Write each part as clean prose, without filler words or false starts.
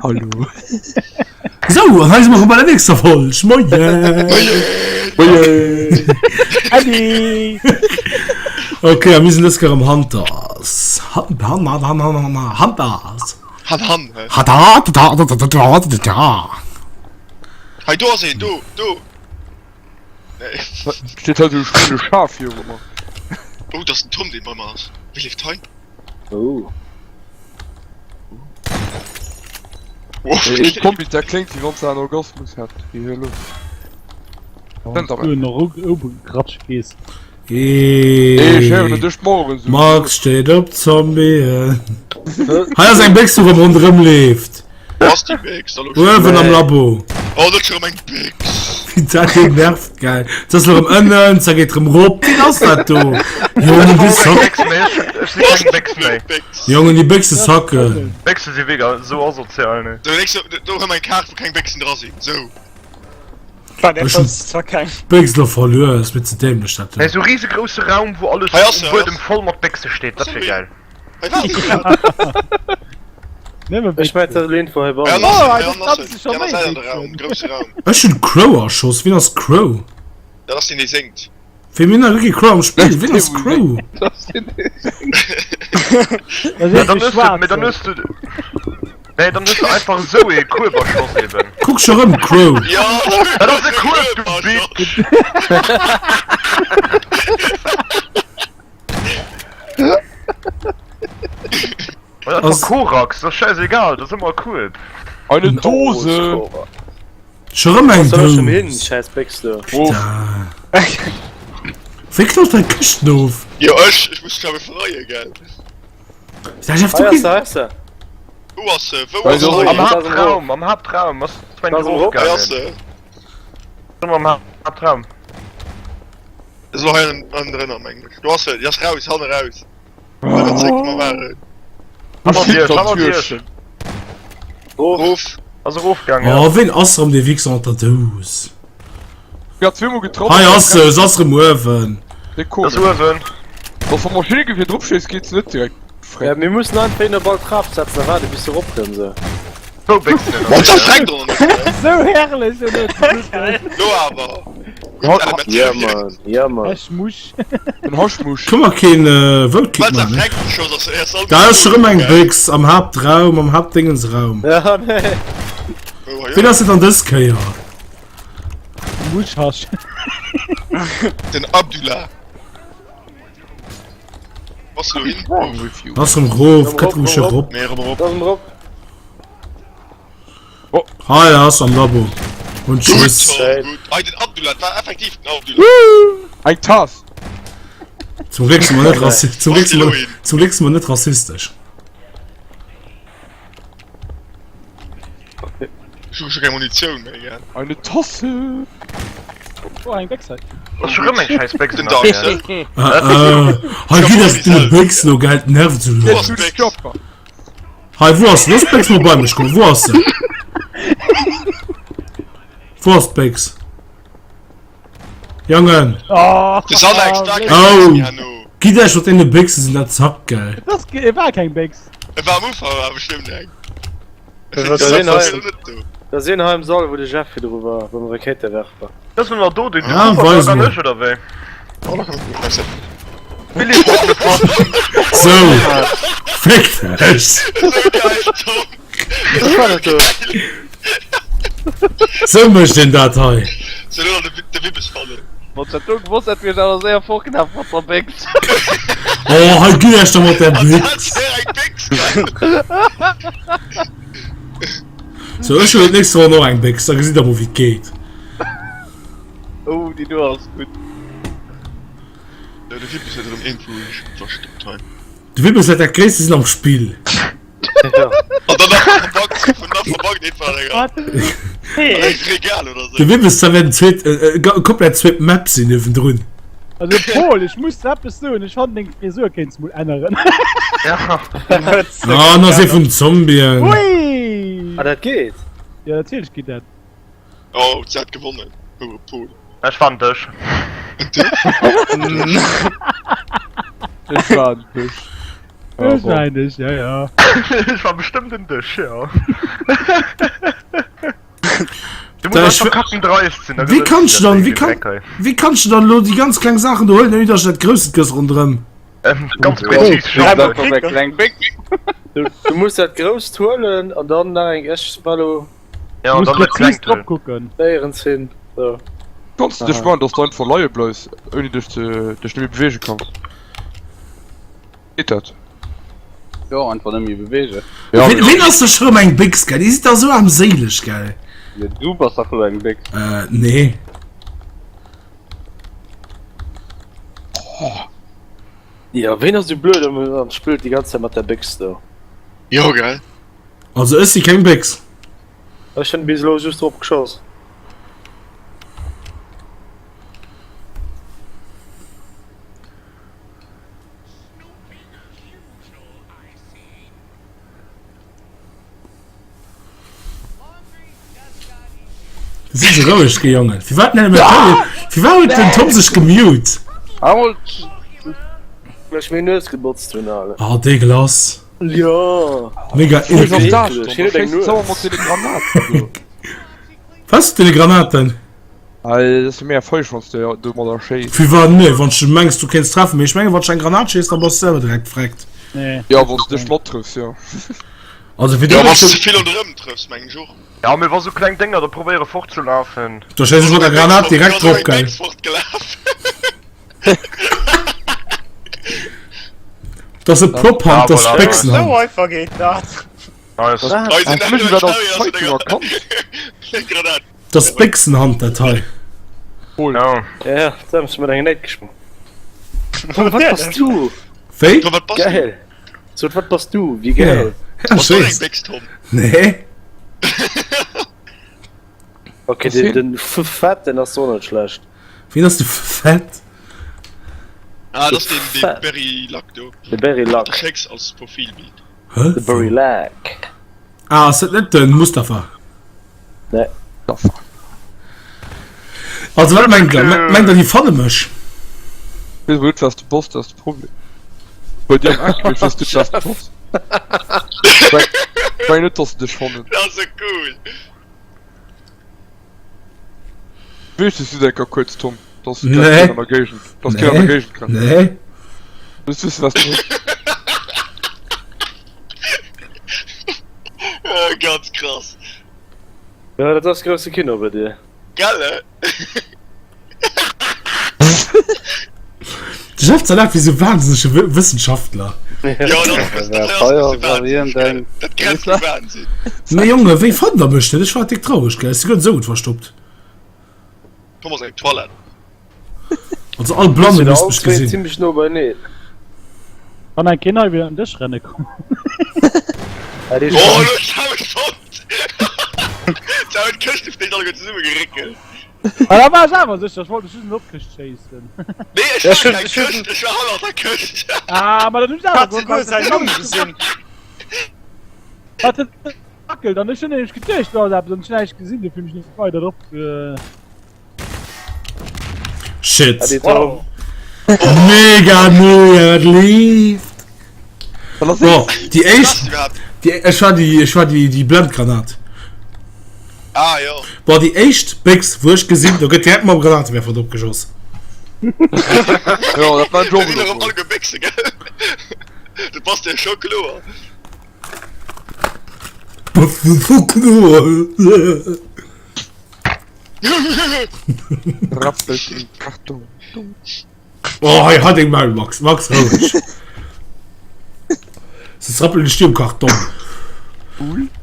Hallo. Sou, an hei si mer rëm bei der nächster Folg. Moien! Moien! Äddi! Okay, a mir sinn dës Kéier am Hunters. Han, han, han, han, han, han, Hunters. Han, han, hä? Ha, da, da, da, da, da, da, da, da. Hei, do ass een, do, do! Nee. Steet hei sou e Schaf viru mer. Oh, dat ass den Tom, dee bei mer ass. Wie leeft hei? Oh. Ee Kombi, dat kléngt wéi wann se en Orgasmus hätt. Wéi hie elo. Max steet op Zombien. Hei ass eng Béchs, wou rëm ronderëm leeft. Ass déi Béchs da lo schon? Uewen am Labo. Oh, net schon erëm eng Béchs. Wéi dat deen nervt, gell. Ze ass erëm ënnen, ze geet erëm rop. Wien ass dat do? Jongen, déi Keng Béchs méi, ech si keng Béchs méi. Jongen, déi Béchse sacken. Béchse si wéi esou asozial, ne? Do léchs do erëm eng Kaart, wou keng Béchsen dra sinn. Sou. Ech hunn d'Béchs elo verluer, ass mir ze dämlech dat do. Hei sou riesegrousse Raum, wou alles Hei ass se, um hei Buedem ass. voll mat Béchse steet, dat wier gäil. Hei war se grad. Ech meit dat elo irgendwou hei Hei bannen. ass se, hei ass se. Déi aner Säit an de Raum, grousse Raum. Ech hunn Crow erschoss, wien ass Crow? Dat ass deen, dee séngt. Wéi mir hunn nach guer kee Crow am Spill, wien ass Crow? Mä dann hues du, mä dann hues du, mä dann hues du einfach esou ee Kueb erschoss eben. Kuck scho rëm Crow. Jo, Dat ass e Kueb, du Bitch! Oder einfach Korax, dat ass schäisegal, dat ass ëmmer e Kueb. Eine Dose! Scho rëm eng Dous. Scheiss Béchs do. Wéi knallt dei Këschten of? Jo ech, ech muss mech awer verreien, gell? Hei ass se, hei ass se. Wou ass se? Wou ass se? Am Haaptraum, am Haaptraum ass d'Schwäin erofgaangen. Hei ass se. Am Haaptraum. Ass elo hei ënnendrënner mengen ech. Do ass se, déi ass raus, hanne raus. Bei der Zéck wou mer waren. Hannert Iech, hannert Iech. Erof. Ass erofgaangen. Oh, ween ass rëm dee Wichser mat der Dous? Ja, zweemol getroffen. Hei ass se, se ass rëm uewen. Déi Ass uewen. Wa vum Maschinengewier drop schéisst, geet se net direkt fréck. Ja, mir mussen einfach een op all Trap setzen a waarde bis se eropkënnt, sou. Wou Béchsen ënnerwee? Wat zerfreckt och nach net. Sou herrlech elo. Lo awer. Ja man, ja man. Haschmusch. Den Haschmusch. Kënne mer keen Vote Kick Wat man? zerfreckt scho ass erst all. Da ass rëm eng Béchs am Haaptraum, am Haaptdingensraum. Ja, nee. Ween ass et dann dës Kéier? Muschhasch. Den Abdullah. Was lo hin? Wrong with you? Ass rëm rof, kënnt rëm scho rop. Nee, rëm erop. Lass em rop. Hei ass am Labo. Und tschüss. Gutt, Hei den Abdullah, dat war effektiv den Abdullah. Eng Tass. Zum Glück sind wir net rassi zum Glück sind wir, zum Glück sind wir net rassistesch. Ech hu scho keng Munitioun méi, gell. Eine Tasse. Oh, eng Béchs hei. Ass scho rëm eng scheiß Béchs Den ënnerwee. Dachsel. Ah, ah. Hei gitt eis deene Béchs no, gell, nervt sou Wo ass lues. d'Béchs? Hei, wou ass se? Looss d'Béchs mol bei mech kommen. Wou ass se? Wou ass d'Béchs? Jongen! Oh, De Sanex, da keng Oh. Béchs méi herno. Gitt eis mat deene Béchse sinn dat zackt, gell. Das et war keng Béchs. Et war am Ufank awer bestëmmt eng. Dat ass een hei, dat ass een hei am Sall, wou de Jeff virdru war, beim Rakéitewerfer. Dat ass nach do, den Ah, Cooper weis war mol. ech oder wéi? Oh, da kann ich mich besser. Billy ist mit So! Fickt dech! So geil, Tom! Was war dat do? Sou mécht een dat hei! So, lo de, de Wibbes fannen. Wann dat do gewosst hätt, wier ech awer séier fortgelaf mat der Béchs. Oh, hei gitt Iech da mat där Dat Béchs! wär eng Béchs, gell? So, ech huelen d'nächst Ronn och eng Béchs, da gesitt der mol wéi et geet. Oh, déi do ass gutt. Jo, de Wibbes huet erëm iergendwou verstoppt hei. De Wibbes wäert dat gréisste sinn am Spill. An dann nach verbackt, vun nach verbackt einfach an enger, an engem Regal oder De sou. Wibbes, da wäert en zweet, äh, äh, komplett zweet Map sinn niewendrun. Also Paul, ech muss der eppes soen, ech fannen deng Frisur kéints mol änneren. Ja. Ah, an ass ee vun den Zombien. Ui! Ah, dat geet? Ja, natierlech geet dat. Oh, se hat gewonnen. Houre Paul. Ech war en Dësch. Ech war en Dësch. Wahrscheinlech, ja, ja. Ech war bestëmmt en Dësch, jo. Du Da, muss ech einfach wë- kacken dreist sinn, da Wéi gewënns kanns du du dat dann, Ding, wéi den kann, Dreck hei. wéi kanns du dann elo déi ganz kleng Saachen do huelen, ouni dass du dat Grousst gëss ronderëm? Ähm, ganz präzis Oh, schaffen. dat ass eng kleng Béck. Du, du muss dat Grousst huelen an dann nach eng ech war lo Ja, Du an muss dann dat präzis Klengt drop huelen. kucken. néierens hin. So. Kanns du dech maachen, dass du einfach leie bleifs, ouni dech ze, dech net méi beweege kanns? Geet dat? Jo, einfach net méi beweegen. Ja, Ween, ween ass da scho rëm eng Béchs, gell? Dir sidd da sou aarmséileg, gell? Jo, du bass dach elo eng Béchs. Äh, nee. Ja, ween ass sou blöd an spillt déi ganz Zäit mat der Béchs do? Jo, gell? Also ech si keng Béchs. Ech hunn bis elo just drop geschoss. Si se roueg gi Jongen. Firwat nenne mir Tom? Firwat huet den Tom sech gemute? Haut! Well ech meng Nues gebotzt hunn, ale. Ah, dégueulasse. Jo! Mega Wéi eekleg. ass dat? Ech hunn net eng Nues. Was? Deene Granaten? Dat ass jo méi erfolleg wanns de domadder schéiss. Firwat nee, wann s de mengs du kéints treffen, mee ech mengen wann s de eng Granat schéiss dann bass de selwer direkt vreckt. Nee. Jo wanns de dech mat trëffs jo. Also fir Jo déi wanns de ze vill ronderëm trëffs mengen ech och. Ja mee wa sou kleng Dénger da probéiere fortzelafen. Da schéiss ech mat der Granat direkt drop gell. Dat ass e Prop-Hand, dat ass Béchsenhand. Sou einfach geet dat. Nice. Hast du dat als Zeitung erkannt? Dat ass Béchsenhand dat hei. Cool. Ja. Ja, da haben sie mir deine Net gesprungen. Tom, wat bass du? Wéi? Tom, wat bass du? Geil. So, wat bass du? Wie geil. Ja, Bass du eng schéiss. Béchs, Tom? Nee. Okay, den, den Fett, den ass so net schlecht. Wien ass de Fett? Ah, dat ass deen, dee Berry Lack do. De Berry Lack. Du schécks als Profilbild. Hä? De Berry Lack. Ah, ass dat net den Mustafa? Nee. Also wat mengt der? Mengt der déi fanne mech? Wees net was du bass, dat ass de Problem. Bei dir am Eck, wees du was du bass. Ech mengen net dass se dech fannen. Dat ass sou cool. Wees du du enker kuerz Tom, dass Nee. keen an der Géigend, dass keen an der Nee. Géigend kënnt. Nee. Wëlls wissen was du bass? Ganz krass. Ja, dat ass grousse Kino bei dir. Gell, eh? De Jeff zerlaacht wéi sou wahnsinnege Wëssenschaftler. Jo, dat ass dat ass e bësse Wahnsinn, gell? Dat grenzt u Wahnsinn. Mee Jonge, wéi fannt der mech net? Ech war déck traureg, gell? Ech si guer net esou gutt verstoppt. Komm ass eng Toilette. Also all Blanne misst mech gesinn. Ziemlech no beineen. Kann eng keen hei wieder an Dësch renne kommen? Oh, lo hab ech fonnt! Se hun d'Këscht déi alleguer zesumme geréckelt. Ah, da war ech awer sécher, ech wollt dech just net op d'Këscht schéissen. Nee, ech war keng Këscht, ech war hannert der Këscht. Ah, ma dann hunn ech awer Hat souguer säin Numm gesinn. Wat huet gewackelt an ech hunn nämlech geduecht, do ass eppes an ech hunn näischt gesinn, dofir hunn ech net weider drop. Shit. Adi Tom. Mega Null, wat leeft? Bon, déi éischt, déi, ech war déi, ech war déi, déi Blendgranat. Ah jo. Bon, déi éischt Béchs, wou ech gesinn, do gëtt direkt mam Granatewerfer drop geschoss. Jo, dat war Da sinn erëm all Gebéchse, gell? Dat bass dir scho kloer. Bass dir scho kloer? Rappelt im Karton. Oh, hei hat eng Maul, Max. Max, roueg. Sonst rappelen ech dir um Karton.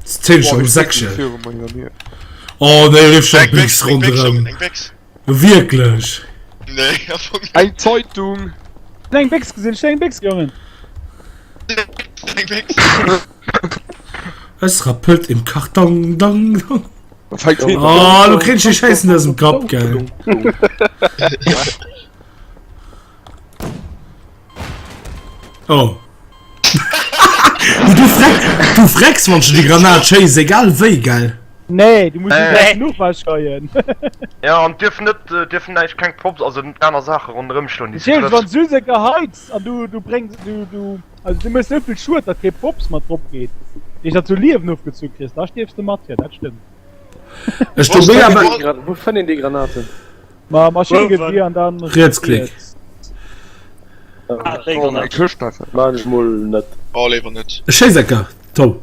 Das zähl ich schon um Säckchen. Oh, nee, rief schon Eng Béchs Béchs, eng Béchs, ronderëm. eng Béchs. Wierklech. Nee, am Fong net. Eng Zeitung. Ech eng Béchs gesinn, ech eng Béchs, Jongen. Eng Béchs. Es rappelt im Karton, dang, dang. Oh, lo kritt ech déi Schäiss net aus dem Kapp, gell. Oh. Du freck, du frecks, wann du déi Granat schéiss, egal wéi, gell. Nee, du muss just genuch wechgeien. Jo, an dierf net, dierf näischt, keng Props, also net aner Saache ronderëm stoen, déi s du Natierlech, wann trëffs. s du se geheits an du, du bréngs, du, du, also du méchs esou vill Schued, datt kee Props mat drop geet, dee s dat zu Liewen ofgezu kriss, da stierfs de mat, jo, dat stëmmt. Ech do mega be. Wou fënnt een déi Granaten? Ma Maschinengewier an dann Rietsklick. Ah, déi Granat. Eng Këscht einfach. Maan ech mol net. Oh, léiwer net. E Schéisecker, Tom.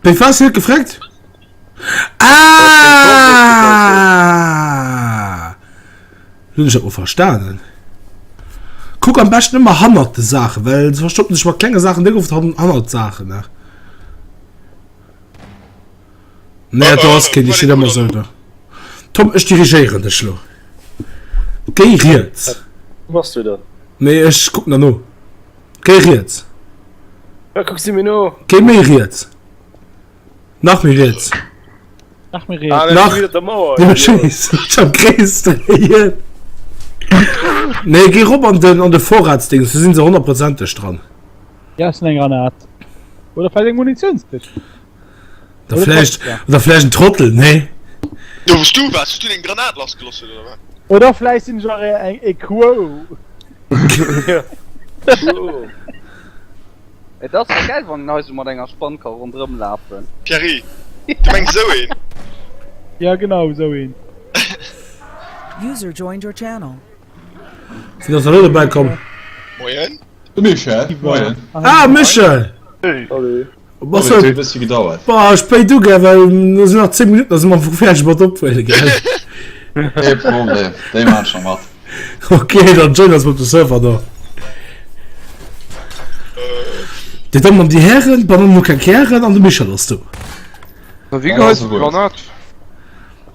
Wéi was huet gefreckt? Ah! Hunn ech dat mol verstanen. Kuck am beschten ëmmer hannert de Saachen, well se verstoppen sech mat klenge Saachen déck oft hannert Saachen, ne? Nee, do ass keen, déi steet ëmmer esou do. Tom, ech dirigéieren dech lo. Géi riets. Wou bass du dann? Nee, ech kucken der no. Géi riets. Wat kucks du mir no? Géi méi riets. Nach méi riets. Nach méi riets. Ah, Nach. Nach. Der Mauer. Ja, schéiss. Ech am Krees dréien. Nee, géi rop an den, an de Vorratsdings, do sinn se honnertprozenteg dran. Ja, ass eng Granat. Oder vläicht eng Munitionskëscht. Oder vläicht, oder vläicht en Trottel, nee. Jo, wous du waars, hues du deng Granat lassgeloss huet, oder wat? Oder vläicht sinn ech och eng e Quo. Et ass jo gäil wann een hei sou mat enger Spann ka ronderëm lafen. Pierry, du mengs esou een? Ja genau esou een. User joined your channel. Wien ass da lo dobäi komm? Moien. De Michel, moien. Ah, Michel! Salut. Bass Huet du... e bëssi gedauert. Boah, spéit ugaang, well no sinn nach 10 Minutten, da si mer fäerdeg mat ophuelen, gell? Kee Problem, déi maan ech nach mat. Ok, dann join eis mol op de Server do. Déi Dammen an déi Hären, d'Banann hu keng Kären an de Michel ass do. Na, wéi geheist déi Granat?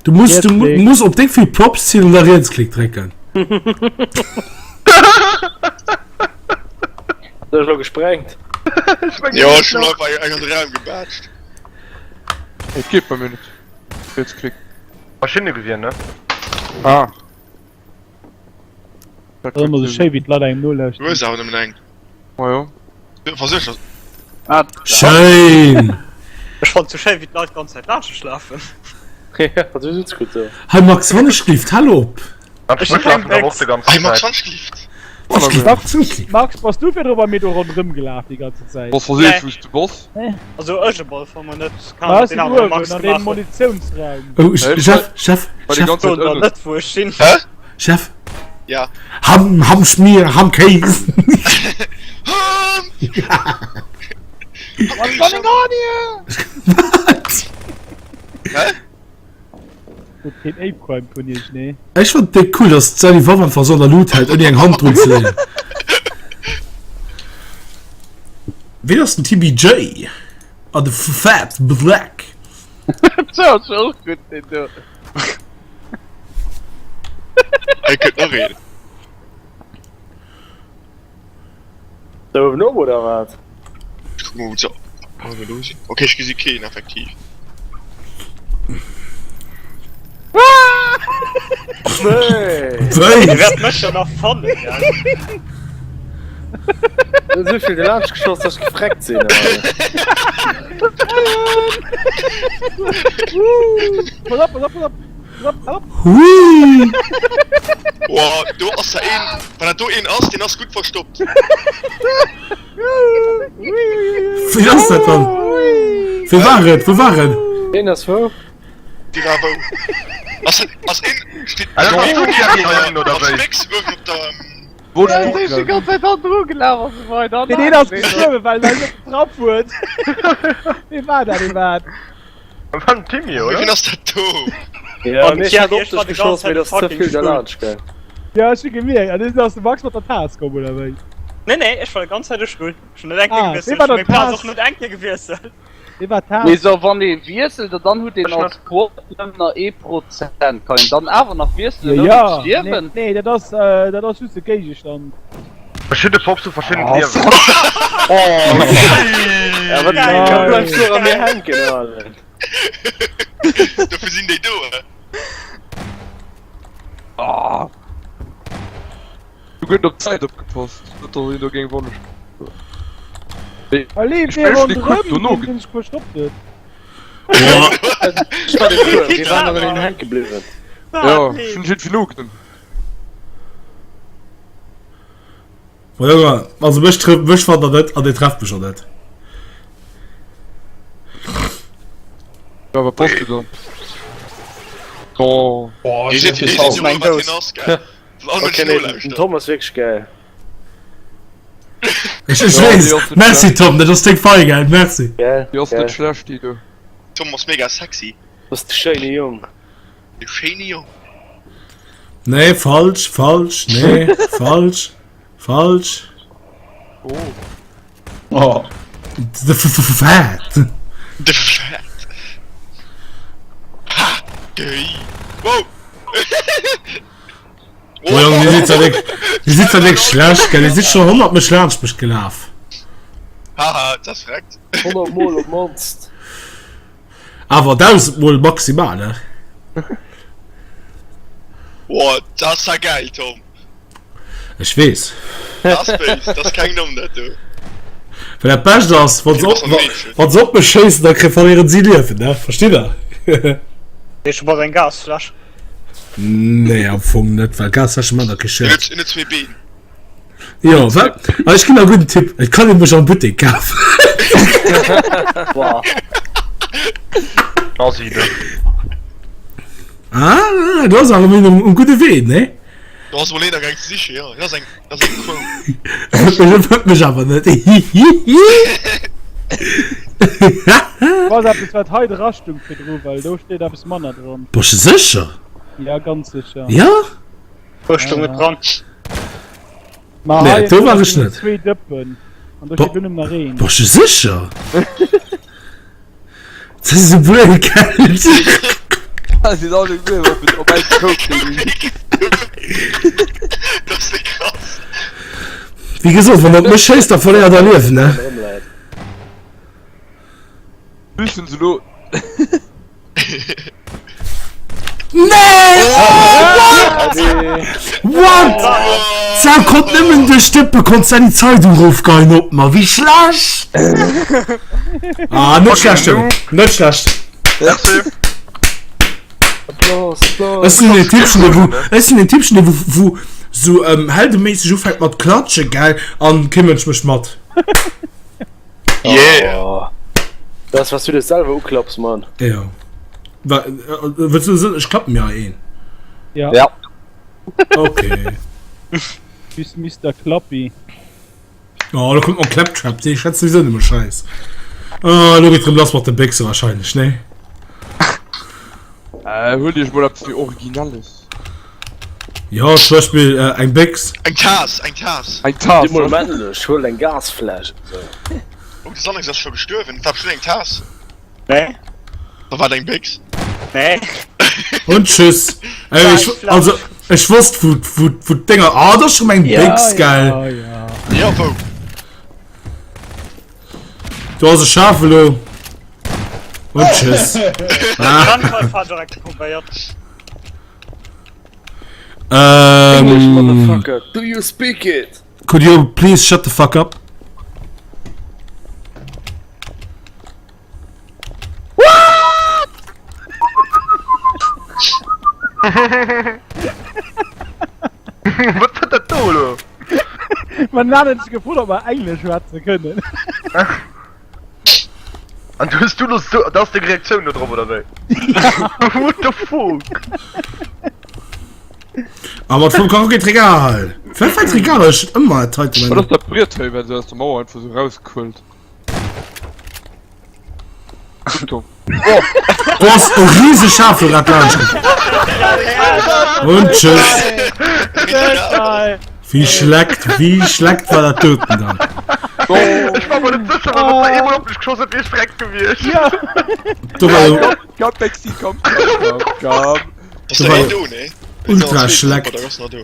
Du muss, du muss op déck vill Props zielen an da Rietsklick drécken. Sinn ech lo gesprengt? Jo, ech hunn einfach eng an de Raum gebaatscht. Et geet bei mir net. Rietsklick. Maschinnegewier, ne? Ah. Dat ass ëmmer sou schéi wéi d'Leit engem Du nolauschteren. hues awer nëmmen eng. Ma jo. Versécher. Ah, Schéin! Ech fannen et sou schéi wéi d'Leit d'ganz Zäit laanscht schlafen. Ja, du sitz gutt do. Hei Max, wann ech glift, hal op! Ech schlafen awer och de ganzen Hei Max, Zäit. wann ech glift. Max, bass du virdru bei mir do ronderëm gelaf déi ganze Zäit? Bass verseet wous du bass? Also ech op alle Fall mol net. Kann War net den den anere uewen Max an gemaach deem hunn. Munitiounsraum. Oh, Chef, Chef, War déi Chef, ganz Zäit Soen der ënnen. net wou ech sinn. Hä? Chef. Ja. Ham, Ham Schmier, Ham Kéis. Ham! What's going on here? Wat? Hä? Huet keen Ape Crime vun iech, nee? Ech fand déck cool, dass d'Sally Waff einfach sou an der Luut hält, ouni eng Hand drun ze leeën. Ween ass den TBJ? Ah, de Fat Black. Dat ass och gutt, deen do. Hei kënnt nach een. Da uewen op oder wat? Ech kuck mol wou se alle do sinn. Ok ech gesi keen effektiv. Nee! Wéi? Dir wäert mech jo nach fannen, gell? Du hues esou vill gelaanscht geschoss, dass ech gefreckt sinn. Pass op, pass op, pass op! Pass op, op! Hui! Wow, do ass der een. Wann dat do een ass, deen ass gutt verstoppt. Wéi ass dat dann? Wéi war et? Wou war en? Deen ass wou? Dee war wou? Ass dat, ass een, steet Ah, dat bass du, Thierry, oder ass wéi? Mix uewen op der. Wou Da sinn ech déi ganz Zäit hannendru gelaf a sou weider. Deen een ass gestuerwen, well en net getraff huet. Wee war dat iwwerhaapt? Dat war den Timmy, oder? Wien ass dat do? Ja, An mir Thierry, hat op ech war dech de geschoss, ganz mee Zäit dat ass ze fucking vill Stuhl. derlaanscht gaang. Ja, ech hu gemierkt. An deen ass de Max mat der Taass komm, oder wéi? Nee, nee, ech war de ganz Zäit e Stuhl. Ech hunn net eng Kéier Ah, gewiesselt. dee war Ech hunn der meng Plaz Taass. och net eng Kéier gewiesselt. Dee war Mee Taass. so, wann ee wiesselt, dann huet een Ech als Quote nëmmen nach ee Prozent. Kann een dann awer nach wiesselen, Ja, ouni ze ja. Nee, stierwen? nee, dat ass, dat ass just de Géigestand. Verschidde Pops hu verschidden Liewen. Ja, wat Geil. wat bleifs du a mir hänken, Alter? Dofir sinn déi do, he? Ah. Du gëtt op d'Zäit opgepasst, net dass een do géing wanne. Allez, Ech mir ech de ronderëm, Kueb dono deen deen sech verstoppt huet. Ech war de Kueb, mir waren an engem hänke bliwwen. Jo, ech hunn jiddwer nogedoen. Bon Jongen, also mech trëfft, mech fannt der net an dir trefft mech och net. Ja, wat bass du dann? Oh. Boah, Dir ech seet sinn dir fir seet jo Meng mol wat Dous. hien ass, gell? Soll all Okay, Mënsch nee, den nolauschteren. Tom ass wierklech gäil. Ech, ech Ja, weess. déi ass net Merci schlecht. Tom, dat ass déck fein, gell? Merci. Gell, Déi ass net gell. schlecht, déi do. Tom ass mega sexy. Bass de schéine Jong. De schéine Jong. Nee, falsch, falsch, nee, falsch, falsch. Oh. Oh. De Fat. De Fat. Ha! Géi. Wow! Oh Jong, dir sidd zwar déck, dir sidd zwar déck schlecht, gell? Dir sidd schon 100 mech laanscht mech gelaf. Haha, dat ass verreckt. 100 mol op mannst. Awer 1000 mol maximal, ne? Boah, dat ass ja geil, Tom. Ech weess. Dat ass béis, dat ass keng Domm, dat do. Well dat Bescht ass, wann se op, wann se op mech schéissen, da kri verléieren si Liewen, ne? Verstitt der? Heescht du bass eng Gasfläsch? Nee, am Fong net, well Gasfläsche man der kee Hien Schied. huet, hien huet zwee Been. Jo, wat? Ah, ech ginn der e gudden Tipp, Et kann ee mech am Buttek kafen. Boah. Asi, du. Ah, du ass awer um, um gudde Wee, ne? Do ass mol een a gaang ze sichen, jo. Dat ass eng, dat ass eng Crow. Ech fënnt mech awer net. Ass eppes wat hei dra stung virdru, well do steet eppes manner dran. Bass de sécher? Ja, ganz sécher. Ja? Wou stung et dran? Ma Nee, hei do war ech net. Zwee Dëppen. An do steet dunn nach een. Bass de sécher? Dat ass esou blöd, gell? Ah, si all guer op op eng Koup ginn. Dat ass de krass. Wéi gesot, wann der op mech schéisst, da verléiert der Liewen, ne? Müssen se lo. Nee! What? What? D'Sau konnt nëmmen duerch d'Dëppe konnt se déi Zeitung rofgeien op mer. Wéi schlecht! Ah, net schlecht, Jong. Net schlecht. Merci. Applaus, Applaus. Ech sinn den Typchen, dee wou, ech sinn den Typchen, dee wou, wou sou ähm, heldeméisseg ufänkt mat klatschen, gell, an kee Mënsch mécht mat. Yeah! Oh. Dat ass, was du dir selwer uklapps, Mann. Ja. Wa, äh, wëlls du soen, ech klappen mir hei een? Ja. Ja. Okay. Bis Mister Klappi. Oh, da kommt noch Claptrap, dee schwätzt sowieso nëmme Scheiß. Oh, elo geet rëm lass mat de Béchse wahrscheinlech, ne? Äh, huelt iech mol eppes méi Originelles. Jo, zum Beispill äh, eng Béchs. Eng Taass, eng Taass. Eng Taass. Di mol männlech, huel eng Gasfläsch. Esou. Oh, de Sannex ass scho gestuerwen. Dat war bestimmt eng Taass. Nee. Da war et eng Béchs. Nee. Und tschüss. Äh, ich, also, ech wosst, wou, wou, wou d'Dénger. Ah, dat ass schon eng Béchs, gell. Ja, ja. Ja, wou? Do ass e Schaf elo. Und tschüss. Ah. Brandfall direkt probéiert. English, Ähm, motherfucker, do you speak it? could you please shut the fuck up? Wat war dat do elo? Man hat sech gefrot, ob mer Englesch schwätze kënnen. An du hues du lo sou, dat ass deng Reaktioun do drop oder wéi? What the fuck? A mat vum Karo geet Regal. Firwat fält Regal ech ëmmer dat heite Wat ass dat Briet hei, wat esou aus der Mauer einfach sou rausquëllt? Guck Tom. Do ass e riese Schaf lo grad laanscht. Und tschüss. Wie schleckt, wie schleckt war dat doten dann? Ech war mer net sécher, well wann se eemol op mech geschoss hätt, wier ech vreck gewiescht. Do war jo Komm, Bexi, komm, komm, komm, komm. Ass der een do, nee? Ultra schleckt. Da ass nach do.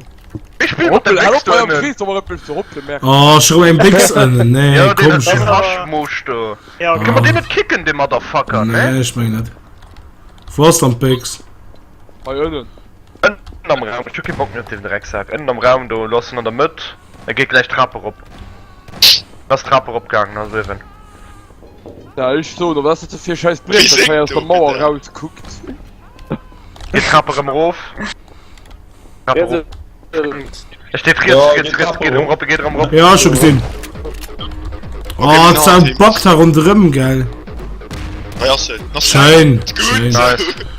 Ich spill mat der Hoppel, Béchs do hal op, ënnen. Krees, op ech ze hoppele merken. Oh, schon eng Béchs ënnen, nee, Ja, deen komm deen schon. Haschmosch do. Ja, Kënne mer deen net kicken, dee Motherfucker, ne? Nee, ech meng net. Wou ass dann d'Béchs? Hei ënnen. Ënnen am Raum, ech hu kee Bock méi op deen Drecksak. Ënnen am Raum do, lo ass en an der Mëtt, e geet gläich d'Trap erop. Ass d'Trap erop gaangen, ass uewen. Ja ech soen, wat ass dat fir e scheiß Briet, dat hei aus der Mauer rauskuckt? Geet d'Trap erëm erof. Trap erof. E steet riets, riets, riets, geet erëm erop, geet erëm erop. Ja, scho gesinn. Oh, d'Sau backt da ronderëm, gell? Hei ass en. Schéin, schéin. Nice.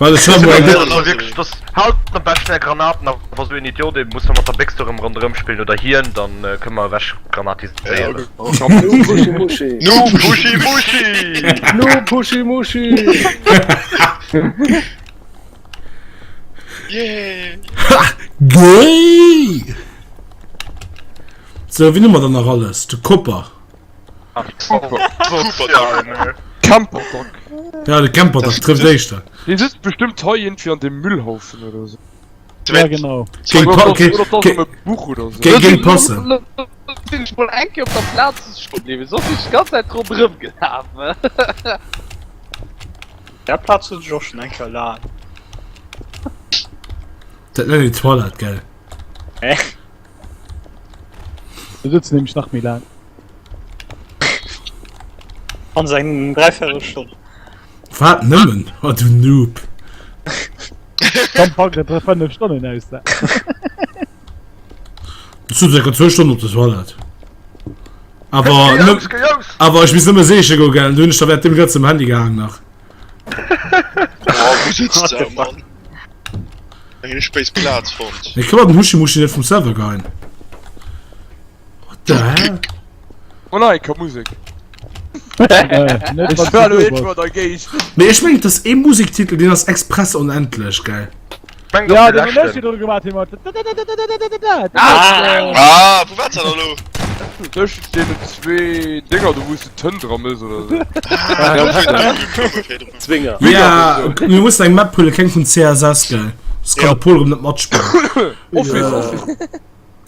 Well ech hat mol eng Das war wirklich, das halt am besten eng Granaten, awer sou en Idiot, dee muss da mat der Béchs do rëm ronderëm spillen oder hien, dann kënne mer ewech granatiséieren. Nu Puschi Muschi! Nu Puschi Muschi! Nu Puschi Muschi! Yeah! Ha! Gay! Sou, wien hu mer dann nach alles? De Copper. Camperdock. Ja, de Camperdock trëfft éischter. Dee sëtzt bestëmmt hei iergendwéi an deem Müllhaufen oder sou. Ja, genau. Géing pa Oder oder e Buch oder sou. Géing passen. Lo sinn ech mol eng Kéier op der Plaz stoe bliwwen, soss sinn ech d'ganz Zäit ronderëm gelaf. Der Plaz hunn ech och schon eng Kéier laang. Dat nennt een Toilette, gell? Hä? Do sëtzen nämlech nach méi laang. An eng dräiviertel Stonn. Wat nëmmen? Oh du Noob. Dann packt et 5 Stonnen aus da. Ech sot circa zwou Stonnen op der Toilette. Awer Jungs, Jungs! awer ech misst nëmme seeche goen, gell? Du hunn ech da während dem Ganzen um Handy gehaang nach. Oh, wou sitzt du, Mann? Eng richteg béis Plaz fonnt. Mee kann man den Huschi-Muschi net vum Server geheien? What the hell? Oh nein, ka Musek. Net Ech war lo iergendwou an der Géigend. Mee ech mengen et ass ee Musektitel deen ass express onendlech, gell? Meng Ja, doch de den hun ech leschten. virdru gemaat, hie mat. Ah, wou war dat elo? Tëschent deenen zwee Dénger do wou s de d'Hënn dra mëss oder sou. Zwinger. Ja, mir mussen eng Map huelen, keng vun CSS, gell? Soss kann de Pol erëm net matspillen. Office, Office.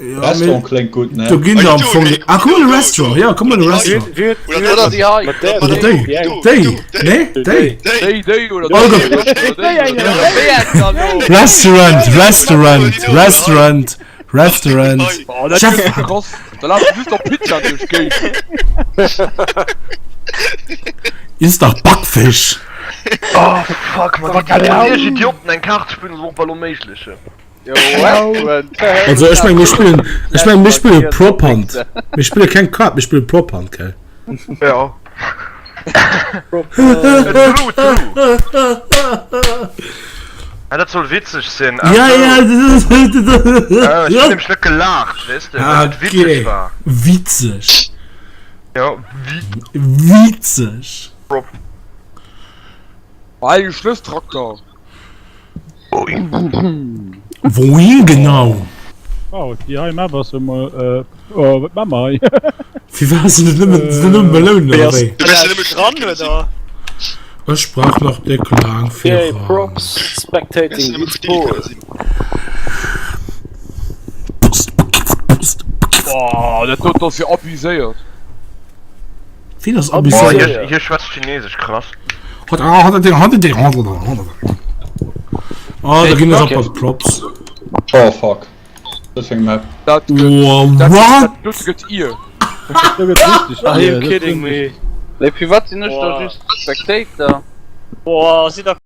Ja, Restaurant mee kléngt gutt, ne? do ginn der am Fong. Ah, komm mol e Restaurant, ja, komm mol e Restaurant. Oder déi hei. Oder déi. Déi, nee, déi. Déi, déi oder Oh, déi Gott. oder déi oder déi. Wéi eng dann elo? Restaurant, Restaurant, Restaurant, Restaurant. Oh, dat Chef. gëtt krass. Da lafe just nach Pizzaen duerch d'Géigend. Iss dach Backfisch. Oh fuck, man, déi déi Idioten eng Kaart spillen ass och bal onméiglech. Also ech meng mir spillen ech meng mir spille Prop Hunt. Mir spille keng Kaart, mir spille Prop Hunt, gell? Ja. True, true. Ah, dat soll witzeg sinn. Ah, Ja, so. ja, Ah, ech hunn nämlech net gelaacht, weess de, well et witzeg Okay. war. Witzeg. Ja, wi Witzeg. Prop. Hei, Schlësstrakter. Wouhin genau? Oh, déi hei Map ass jo mol, äh, oh, wat man mer hei? Firwat sinn et nëmmen, sinn et nëmmen Melounen oder wéi? Du wärst ja nëmme Dran, oder? Ech brauch nach déck laang Yay, viran. Props, spectating beats Paul. Boah, dat doten ass jo abuséiert. Wien ass Oh, abuséiert? hie, hie schwätzt Chinesesch, krass. Oh, da ginn ech op bei Props. Oh fuck. Dat fir eng Map. Dat gëtt, Oh, dat, what? dat dote gëtt ier. Do gëtt richtig Are you Bier, dat kidding sinn- me? Léif, firwat sinn ech da Boah. just Spectator? Boah, si der.